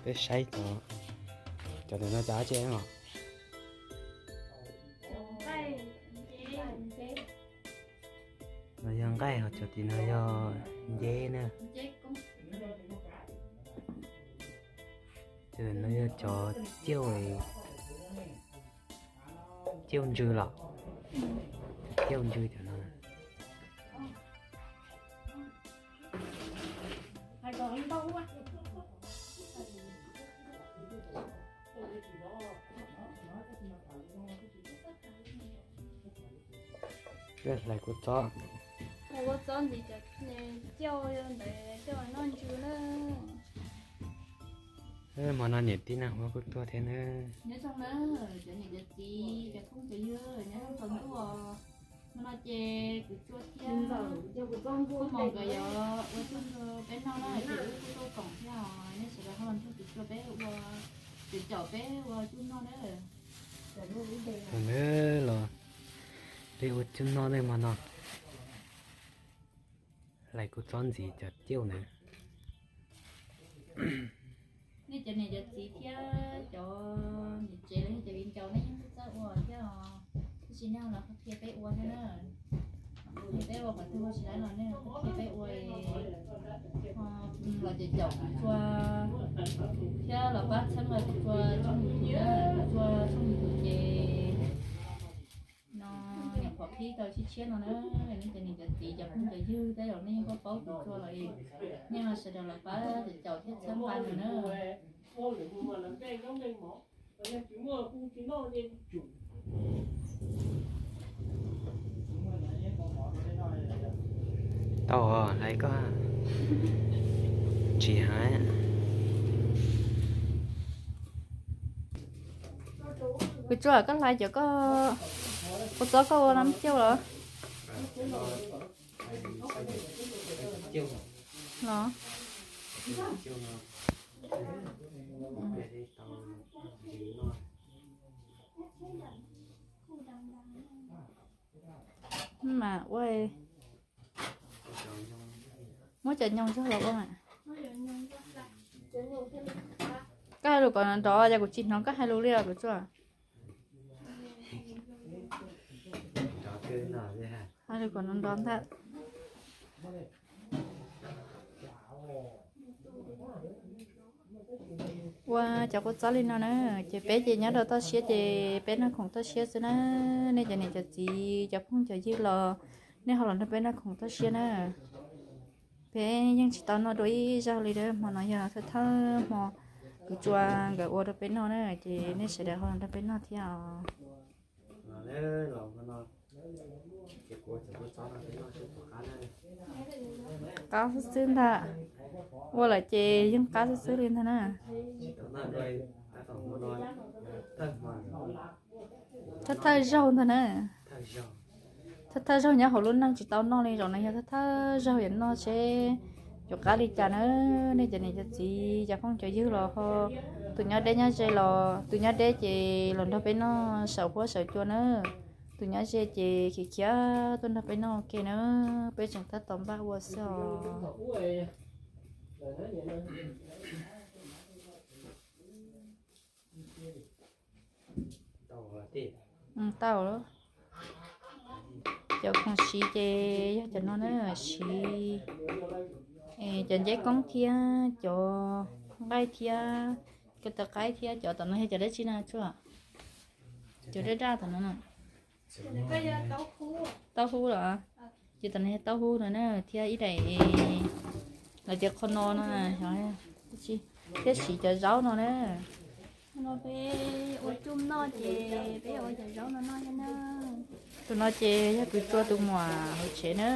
Peb saib cov, cov ntawm no cov dab tsi os? No yog nqaij, ho cov tim no yog nceb na. Cov no yog cov ciauj, ciauj ntsws los, ciauj ntsws cov no. Hlais kua txob. Hlais kua txob ntxiv cov ciauj ntawd coj noj ntsws na. Hmo no niam tij Naj Huab kuj tuaj thiab na. Nyob zoo na, cov niam cov txiv, cov phooj cov ywg, nyob zoo tsaus ntuj. Hmo no ces kuv Tsua thiab Phooj Mos nkawd yuav ua txuj ntsws peb noj na, ces wb kuj tuaj koom thiab os. Nej sawv daws ho los nrog kuv Tsua peb ua, caum peb ua txuj noj na. Los peb ua txuj noj na hmo no. Hlais kua txob ntxiv cov ciauj ntawd. Nej cov niam cov txiv thiab cov niam tsev los yog cov viv ncaus nej yeej txawj ua thiab os, tab sis nej los qhia peb ua thiab na. Qhia peb ua qhov twg ho tsis laib los nej qhia peb ua. Los ces caum kuv Tsua thiab los pab txhawb nqa kuv Tsua tshooj YouTube na, kuv Tsua tshooj YouTube ces no nyuam qhuav qhib tau tshiab tshiab no na. Nej cov niam cov txiv cov phooj cov ywg tej zaum nej yeej paub paub kuv Tsua los, nej ho sawv daws los pab caum thiab txhawb nqa nws na. Tau, hlais koj ntsis heev. Kuv Tsua, koj hlais cov koj, kua txob koj ua no me ciauj los? Los mas ua, muab cov nyoos zog los ua mas. Koj hais lus kom nrov nrov, yog kuv tsis hnov koj hais lus li os kuv Tsua. Hais lus kom nrov nrov ntag. Ua cov kua txob li no na, ces peb ces nyob rau toj siab ces peb noj khoom toj siab xwb na. Nej cov niam cov txiv cov phooj cov ywg los nej ho los nrog peb noj khoom toj siab na. Peb yeej tsis tau noj dua ib zaug li na, hmo no yog thawj thawj hmo kuv Tsua nkawd ua rau peb noj na, ces nej sawv daws ho los nrog peb noj thiab os. Qab xwb xwb ntag, ua lawm ces yeej qab xwb xwb li ntag na. Thawj thawj zaug ntag na. Thawj thawj zaug nyob hauv lub neej tsis tau noj li, zaum no yog thawj thawj zaug yuav noj seb yuav qab li cas na. Nej cov niam cov txiv cov phooj cov ywg los ho, tus nyob deb nyob ze los, tus nyob deb ces los nrog peb noj saum huab saum cua na. Tus nyob ze ces khiav khiav tuaj nrog peb noj ua ke na. Peb tseem tab tom npaj ua xwb os. Tau lawm. Cov khoom siv ces yog cov no na, siv cov nceb koob thiab cov nqaij thiab cov tawv qaib thiab cov tom no yog cov dab tsi na Tsua? Cov daj daj tom no na. Taub hub los? Ces tom no yog taub hub no na, thiab ib daim, lawv tias qhov no no, thiab siv cov zaub no na. No peb ua txuj noj ces peb ua cov zaub no noj thiab na. Tus no ces yog kuv Tsua tus muam hauv tsev na,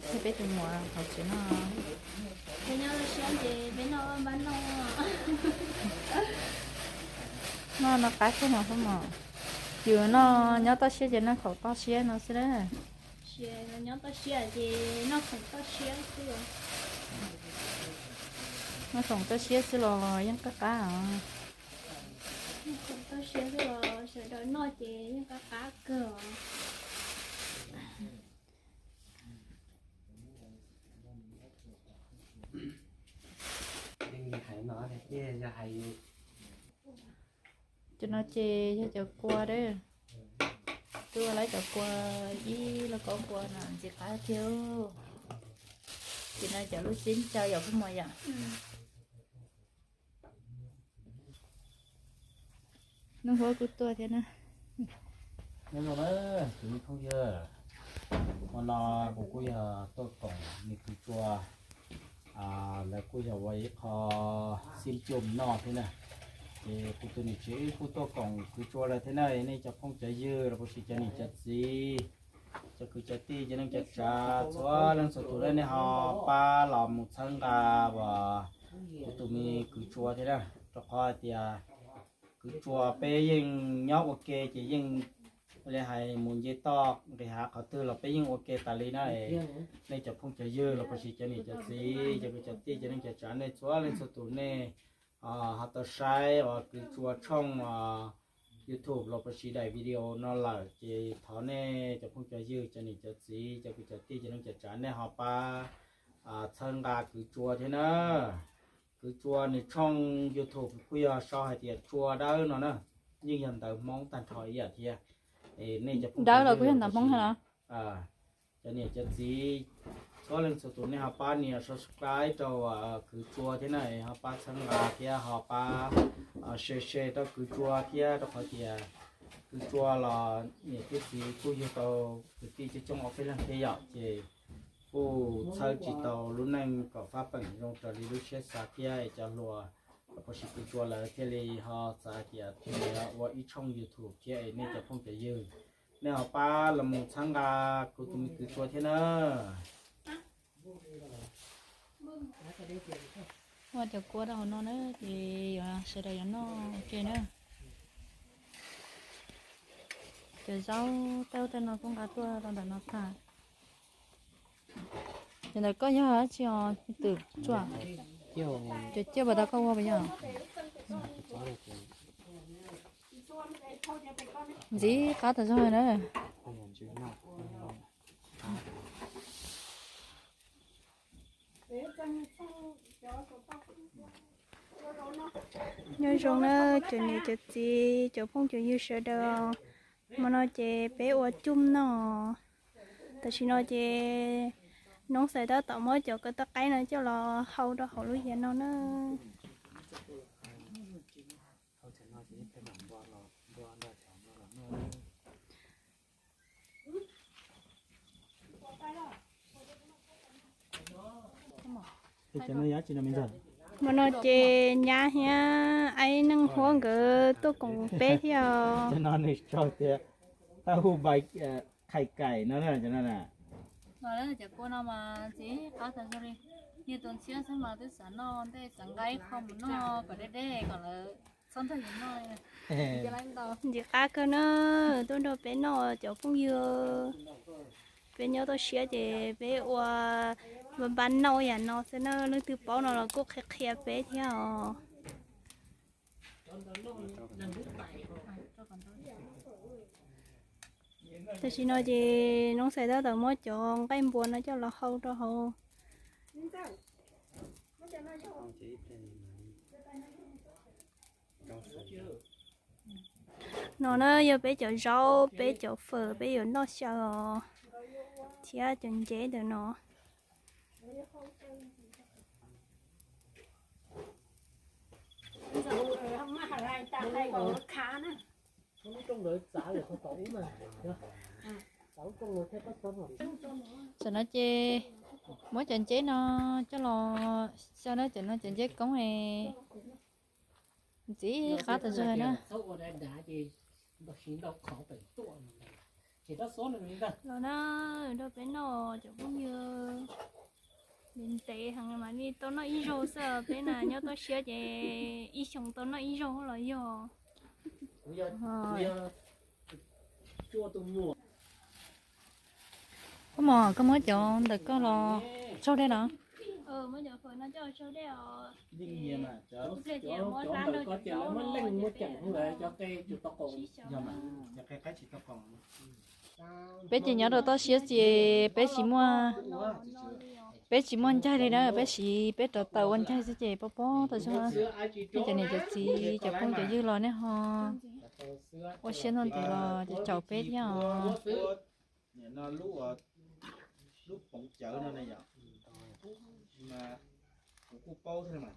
thiab peb tus muam hauv tsev no. Peb nyob toj siab ces peb noj npab noj. Noj no qab kawg no Phooj Mos. Yus noj nyob toj siab ces noj khoom toj siab no xwb na. Nyob toj siab ces noj khoom toj siab xwb. Noj khoom toj siab xwb los yeej qab qab os. Noj khoom toj siab xwb los sawv daws noj ces yeej qab qab kawg os. Hais no Cov no ces yog cov kua dab. Tuaj laib cov kua, ib lauj kaub kua no ntxim qab tiag. Ces no cov lub txib ntsaws yom phooj ywg yom. Nub huab kuj tuaj thiab na. Nyob zoo na, tus me phooj ywg, hmo no kuv kuj yog tuaj koom me kwv Tsua, lawv kuj yog ua ib qho xib cuam noj thiab na. Ces kuv tus niam tsev kuj tuaj koom kwv Tsua lawm thiab na, nej cov phooj cov ywg los puas sis cov niam cov txiv, cov kwv cov tij, cov neej cov tsav txhua leej txhua tus, nej ho pab los mus txhawb nqa uas kuv tus me kwv Tsua thiab na, rau qhov hais tias kwv Tsua peb yeej nyob ua ke ces yeej li hais mus nce toj nqis hav qhov twg los peb yeej ua ke tas li na. Nej cov phooj cov ywg los puas sis cov niam cov txiv, cov kwv cov tij, cov neej cov tsav, nej txhua leej txhua tus nej ho tau saib uas kwv Tsua tshooj YouTube los puas sis daim video no lawm ces thov nej cov phooj cov ywg, cov niam cov txiv, cov kwv cov tij, cov neej cov tsav, nej ho pab txhawb nqa kwv Tsua thiab na. Kwv Tsua nws tshooj YouTube kuj yog sau hais tias Tsua Dawb no na, yeej yog ntawv Hmoob tag nrho ib yam thiab. Nej cov phooj Dawb los kuj yog ntawv Hmoob thiab los? Cov niam cov txiv, txhua leej txhua tus nej ho pab nias subscribe rau kwv Tsua thiab na, ho pab txhawb nqa thiab ho pab share share rau kwv Tsua thiab, rau qhov tias kwv Tsua los niam thiab txiv kuj yug tau kwv tij coob coob ob peb leeg thiab yom, ces kuj txhawb tsis tau lub neej kom fab peem zoo raws li lub siab xav thiab es cov hluas los puas sis kwv Tsua lawv thiaj li ho xav tias thiaj li ua ib tshooj YouTube thiab es nej cov phooj cov ywg, nej ho pab los mus txhawb nqa kuv tus me kwv Tsua thiab na. Ua cov kua rau hauv no na, ces yuav sawv daws yuav noj ua ke na. Cov zaub tej ub tej no kuj nqa tuaj rau ntawm no tag. Cov ntawm koj yog dab tsi os twm Tsua? Cov ciaj puas tau koj ua puas yog? Ntxim qab tas zog na. Nyob zoo na cov niam cov txiv cov phooj cov ywg sawv daws, hmo no ces peb ua cuj noj. Tam sim no ces Noob Xais tab tom muab cov ko taw qaib no coj los hau rau hauv lub yias no na. Hmo no ces nyab thiab aib Neej Huab nkawd tuaj koom peb thiab os. Cov no nws tso tias tau hu bai khai kaim no na, cov no na. Cov kua no mas ntxim qab tas zog li, niaj tus ntxhiab xwb mas twb xav noj ntej xav nqa ib qho mus noj kom deb deb kom lawv txhob nrog yus noj. Ntxim qab kawg na, tuaj nrog peb noj cov phooj ywg. Peb nyob toj siab ces peb ua npab npab noj yam no xwb na, leej twg paub no los kuj qhia qhia peb thiab os. Tam sim no ces Noob Xais tab tom muab cov nqaij npua no coj los hau rau hauv. No na yog peb cov zaub, peb cov fawm peb yuav noj xyaw os, thiab cov nceb ntawm no. Tam no ces muab cov nceb no coj los xyaw na, cov no cov nceb koob es ntxim qab tas zog na. Los na, nrog peb noj cov phooj ywg. Ntev heev mas li tau noj ib zaug xwb, peb na nyob toj siab ces ib xyoos tau noj ib zaug los yog. Koj mos, koj muab cov ntawm koj los tsaug dej no. Peb ces nyob rau toj siab ces peb tsis muaj Peb tsis muaj ncaig li na, peb siv peb rov taws ua ncaig xwb ces pob pob tau zog. Nej cov niam cov txiv cov phooj cov ywg los nej ho ua siab ntuj ntev los ces caum peb thiab os. Lub poov cawv no na yom, kuv kuj paub thiab mas,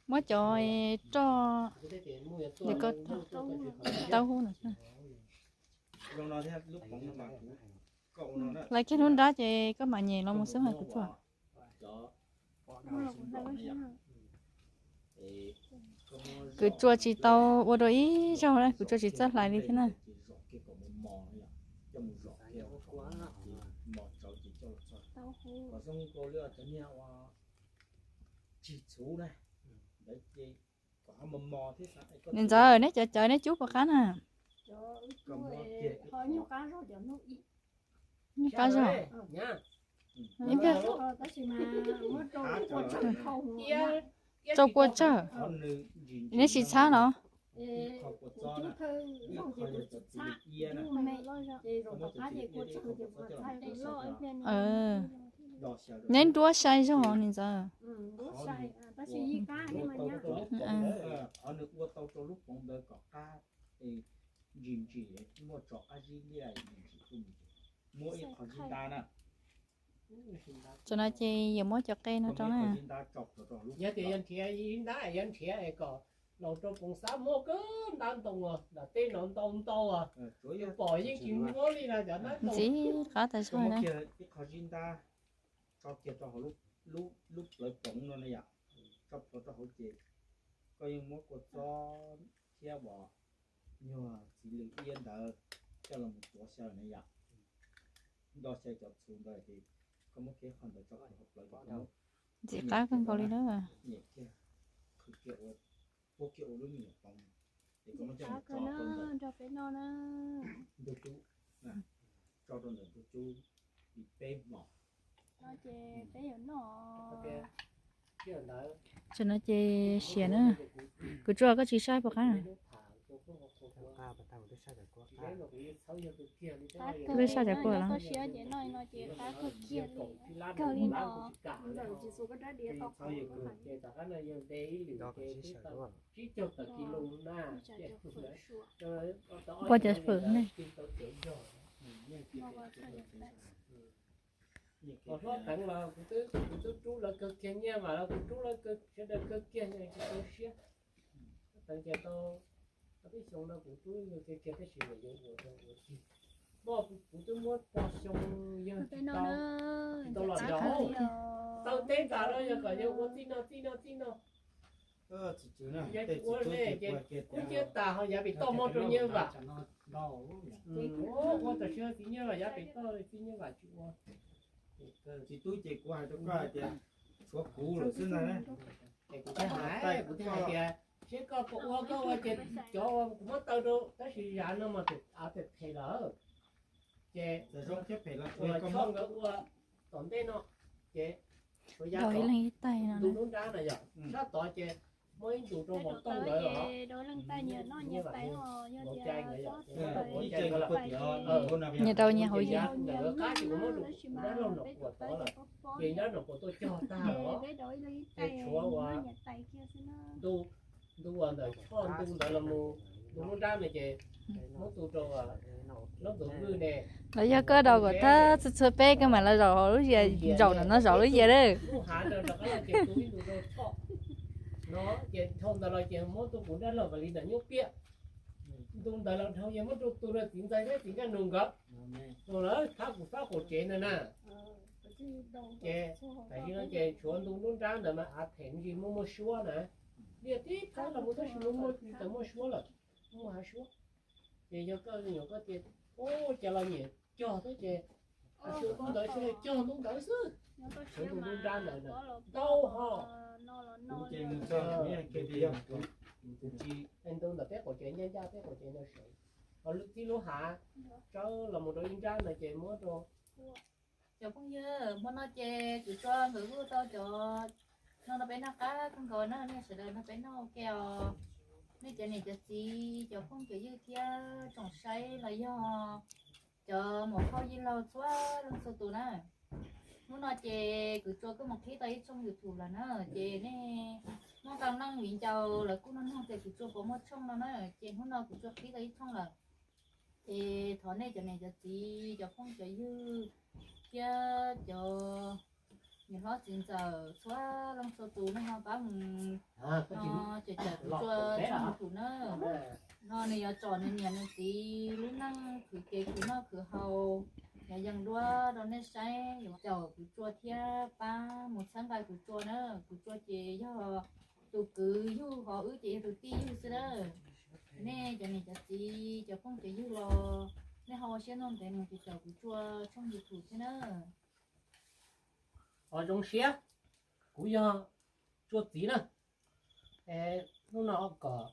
muab cov roj, taub hub no. Lawv kiag hnub nrab ces koj mam nyem los mus xwb mas kuv tsuas. Kuv tsuas tsis tau ua dua ib zaug na, kuv tsuas tsis txawj hlais li thiab na. Niam ntxawm, neb cov cawv neb cub puas qab na? Neb qab zog. Ib pliag rau kua tsawg, neb tsis txhab los? Neb nruab sai zog niam ntxawm. Tam no ces yuav muab cov qe no rau na. Yog tias yog nrhiav ib ntab, yog nrhiav kom laus rau poov xab muaj kawg ntab ntoo os, nram tej no ntau ntau os, pom yeej tsis muab li no cov ntab ntoo. Ntxiv qab tas zog na. Tso kiag rau hauv lub plawv poov no na yom, tso plhuav rau hauv ces koj yeej muab kua txob thiab uas nyuag txiv lws iab ntawd coj los mus tuav xyaw na yom. Nto xyaw cov txhuv ntawd ces koj muab kiag qhov ntawd tso plhuav hauv plawv. Ntxiv qab kawg nkaus li na. Nyem kiag, qhwv kiag ua, puab kiag ua lub me nyuam poov, ces koj muab coj mus tso rau ntawm ntug cub, tso rau ntawm ntug cub li peb hmos. Tam no ces siav na. Kuv tsuas koj tsis saib puas qab na. Twb saib cov kua los. Pua cov fwm ne. Hlob Teev los kuv twb rub lawv kawg kiag nyiaj mas los kuv rub lawv sawv daws kawg kiag tsis tau siab. Teev ces tau ob peb xyoo no kuv rub kiag kiag tab sis mas yuav ua rau ua tig. Kuv twb muab pua xyoo yawg tsis tau los nrog. Tau teb tas no yog kom yawg ua txij no txij no txij no. Yog tsis ua li ces kub ciab tas ho yav pem toj muab rau nyiaj vam. Ua tam sim txiv nyiaj vam yav pem toj txiv nyiaj vam tsis ua. Txiv tub ces kuv hais rau koj hais tias tshuav kuv lawm xwb ntag. Kuv thiaj hais, kuv thiaj hais tias seb koj puas ua, koj ua ces cov uas kuv muab taw rau tab sis yav no mas tus av phem phem lawm. Ces ua choj nkawd ua tom ntej no ces ua yav tom ntu lub nrab na yom, sab tod ces muaj ib ntus rau vauv tooj nkawd os. Vauv cai nkawd yom, vauv cai nkawd los, nyias rau nyias hauv ces yav ntawd qab ces kuv muab rau kuv dab laug Nom Puas tod lawm, ces dab laug Nom Puas tuaj cog tag os. Ces tshuav uas ntu, ntu uas ntawm choj ntu ntawd los mus ntu lub nrab no ces muab tu rau hlob Ntxoov Vwj ne. Los yog koj daus kom thab txhua txhua peb koj mam los zaum hauv lub ziav, zaum ntawm no zaum lub ziav lawm. Lub hav no rov qab los ces tu ib ntu rau choj no ces dhau ntawd los ces muab tu kuv dab laug Vam Lis ntawm Nyuj Piaj. Ntu ntawd los dhau ces muab tu rau txiv ntxawm thiab txiv Nkaj Nus nkawd. Lawv thab kuv fab qaum tsev ntawd na. Ces tam sim no ces tshuav ntu lub nrab ntawd mas av phem ntsis muaj muaj suab na. Liaj tib thab los mus tab sis muaj muaj tsis tau muaj suab lawm, muaj hav suab. Ces yog koj nyuam koj tias, ub, cas los nyiam cog thiab ces, a, tshuav ntu ntawd sawv daws cog ntu ntawd xwb. Tshuav ntu lub nrab ntawd ntau ho. Ntu ntawm peb qaum tsev ncaj ncaj peb qaum tsev ntawd sawv, ho lub txij lub hav tsawb los mus rau ib nrab ntawd ces muab rau. Cov phooj ywg, hmo no ces kuv tso nkawd hu tau cov no rau peb noj qab kawg nkaus na, nej sawv daws nrog peb noj ua ke os. Nej cov niam cov txiv, cov phooj cov ywg thiab tsoom saib los yog Cov muam phauj yij laug txhua leej txhua tus na, hnub no ces kuv Tsua kuj mus qhib tau ib tshooj YouTube lawm na, ces nej muab tau neej viv ncaus lawv kuj nug nug tias kuv Tsua puas muaj tshooj no na, ces hnub no kuv Tsua qhib tau ib tshooj lawm. Ces thov nej cov niam cov txiv, cov phooj cov ywg thiab cov niam hlob txiv ntxawm txhua leej txhua tus nej ho pab mus no, ces cawm kuv Tsua tshooj YouTube na. No nws yuav tsom nws niam nws txiv lub neej khwv kev khwv noj khwv haus, yuav yees duab rau nej saib, yuav cawm kuv Tsua thiab pab mus txhawb nqa kuv Tsua na. Kuv Tsua ces yog tus kwv yug, ho wb ces yog tus tij yug xwb na. Nej cov niam cov txiv, cov phooj cov ywg los nej ho ua siab ntev mus ces cawm kuv Tsua tshooj YouTube thiab na. Os, zoo siab, kuv yog Tsua txiv na. Hnub no kom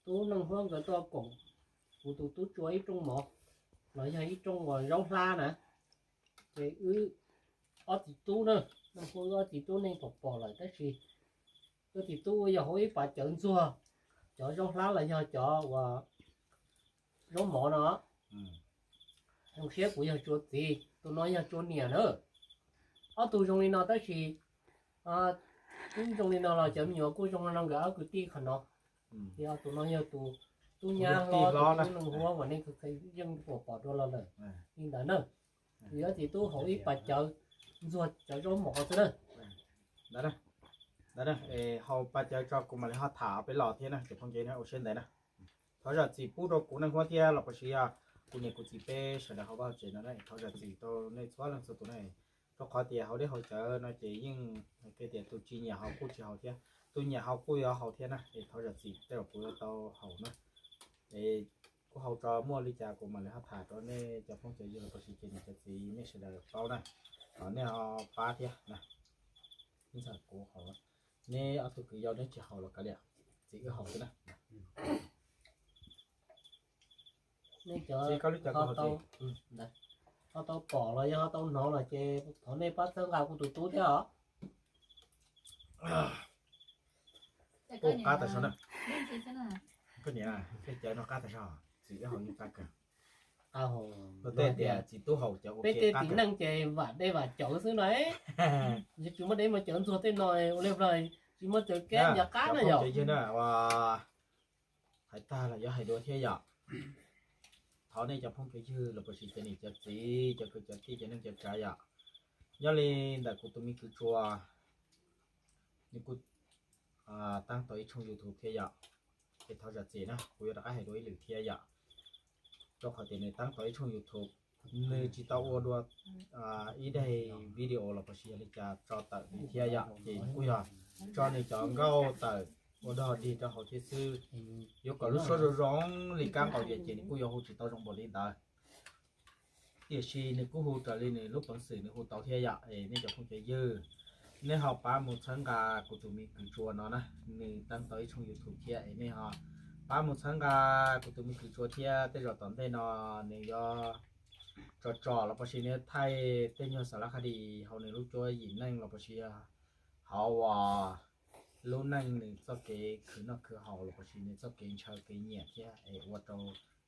tub Neej Huab nkawd tuaj koom kuv tus tub Tsua ib rooj mov, los yog ib rooj uas zaub hlab na. Ces wb ob txiv tub na, Neej Huab wb ob txiv tub nej pom pom lawm tab sis wb txiv tub yog hauv ib pas cawv ntxuag cov zaub hlab los yog cov uas zaub mov no. Zoo siab kuv yog Tsua txiv, tus no yog Tsua niam na. Ob tug zoo li no tab sis, twb zoo li no los cov me nyuam kuj zoo no, nkawd ob kwv tij qhov no. Yog tus no yog tus tub nyab hlob, tus tub Neej Huab uas nej yeej pom pom dua los lawm li ntawd na. Yog txiv tub hauv ib pas cawv ntxuag cov zaub mov xwb na. Hau pas cawv tso kuv mam li ho tham peb los thiab na, cov phooj ywg ua siab ntev na. Thov zam txim pub rau kuv Neej Huab thiab los puas sis yog kuv niam kuv txiv peb sawv daws hauv vaj hauv tsev no na, thov zam txim rau nej txhua leej txhua tus na. Rau qhov tias hauv deb hauv cawv no ces yeej hais tias tus tsis nyiam haus kuj tsis haus thiab, tus nyiam haus kuj yuav haus thiab na, es thov zam txim tej zaum kuv yuav tau haus na. Es kuv hau tso muaj li cas kuv mam li ho tham rau nej cov phooj cov ywg los puas sis cov niam cov txiv nej sawv daws paub na, thov nej ho pab thiab na. Ntxawm kuv haus, neb ob tug kwv yau neb tsis haus los kav liam, txiv wb haus xwb na. Nej cov ho tau pom los yog ho tau hnov los ces thov nej pab txhawb nqa kuv tus tub thiab os. Qab tas so na. Koj niam, tej cawv no qab tas so, txiv wb haus yeej qab kawg. Tej tias txiv tub haus cawv ua peb tej txiv neej ces vam dej vam cawv xwb no. Yog tsis muaj dej muaj cawv ntxuag tej no ua li vlag, tsis muaj cawv kab nco qab na yom. Hais tag los yuav hais dua thiab yom. Thov nej cov phooj cov ywg los puas sis cov niam cov txiv, cov kwv cov tij, cov neej cov tsav yom. Nyob li ntawm kuv tus me kwv Tsua, nws kuj taab tau ib tshooj YouTube thiab yom. Es thov zam txim na, kuv yuav rov qab hais dua ib lwm thiab yom. Rau qhov tias nws taab tau ib tshooj YouTube, nws tsis tau ua dua ib daim video los puas sis yog li cas tso tawm li thiab yom, ces kuj yog tso nws cov nkauj tawm ua dog dig rau hauv thiab xwb. Yuav kom lub suab zoo zoo li kab nqaus dias ces nws kuj yuav hu tsis tau zoo npaum li ntawd. Tiam sis nws kuj hu raws li nws lub peev xwm nws hu tau thiab yom. Es nej cov phooj cov ywg, nej ho pab mus txhawb nqa kuv tus me kwv Tsua no na, nws taab tau ib tshooj YouTube thiab es nej ho pab mus txhawb nqa kuv tus me kwv Tsua thiab. Tej zaum tom ntej no nws yuav tso tso los puas sis nws yuav thaij tej nyuag xas lab qha dis hauv nws lub cuab yim neej los puas sis hauv uas lub neej nws txoj kev khwv noj khwv haus los puas sis nws txoj kev ntshaw kev nyiam thiab es ua rau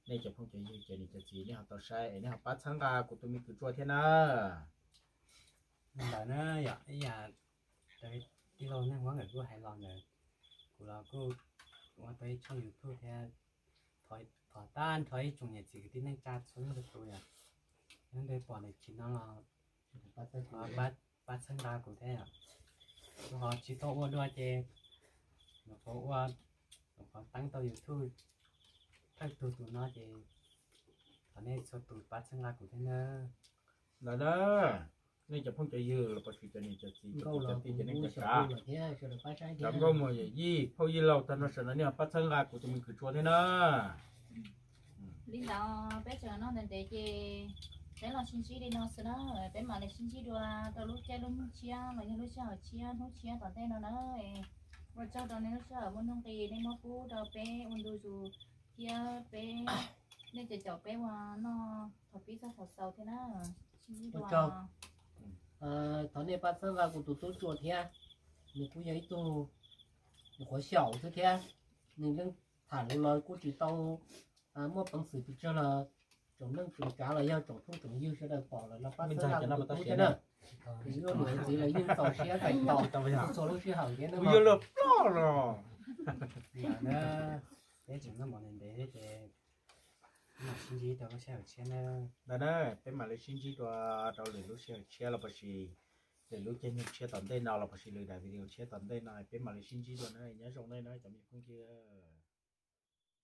nej cov phooj cov ywg cov niam cov txiv nej ho tau saib es nej ho pab txhawb nqa kuv tus me kwv Tsua thiab na. Ntawd na yom, ib yam raws tij laug Neej Huab nkawd kuj hais los ntawd, kuv los kuj ua tau ib tshooj YouTube thiab. Thov tab nrho ib tsoom niam txiv kwv tij neej tsa txhua leej txhua tus yom, leej twg pom ntawm tsim no los pab txhawb nqa kuv thiab yom. Kuv ho tsis tau ua dua ces nyuam qhuav ua, nyuam qhuav teeb tau YouTube thawj tug tus no ces thov nej txhua tus pab txhawb nqa kuv thiab na. Ntawd na, nej cov phooj cov ywg los puas sis cov niam cov txiv cov kwv cov tij cov neej cov tsav, cov nkauj muam yawm yij phauj yij laug tag nrho sawv daws nej ho pab txhawb nqa kuv tus me kwv Tsua thiab na. Li ntawd peb tseem noj ntev ntev ces peb los sib ntsib li no xwb na, peb mam li sib ntsib dua rau lub caij lub nyoog tshiab los yog lub sij hawm tshiab hnub tshiab tom ntej no na. Ua tsaug rau nej lub sij hawm muaj nuj nqis nej muab pub rau peb ua ntu zus thiab peb, nej cov caum peb ua noj thaum pib txog thaum xaus thiab na. Sib ntsib dua. Thov nej pab txhawb nqa kuv tus tub Tsua thiab, nws kuj yog ib tug nyuam qhuav xyaum xwb thiab, nws yeej tham lus los kuj tsis tau muaj peev xwm pes tsawg los tsoom neej tsoom tsav los yog tsoom phooj tsoom ywg sawv daws pom lawm los pab txhawb nqa tus tub thiab na. Yuav luag txiv los yeej txaus siab txais tos txhua lub sij hawm thiab na. Yuav luag ploj los na. Peb tseem noj mov ntev ntev thiab ces peb mam sib ntsib rau lub sij hawm tshiab na. Ntawd na, peb mam li sib ntsib dua rau lwm lub sij hawm tshiab los puas sis lwm lub caij nyoog tshiab tom ntej no los puas sis lwm daim video tshiab tom ntej no peb mam li sib ntsib dua na. Nyob zoo nej na cov me phooj ywg.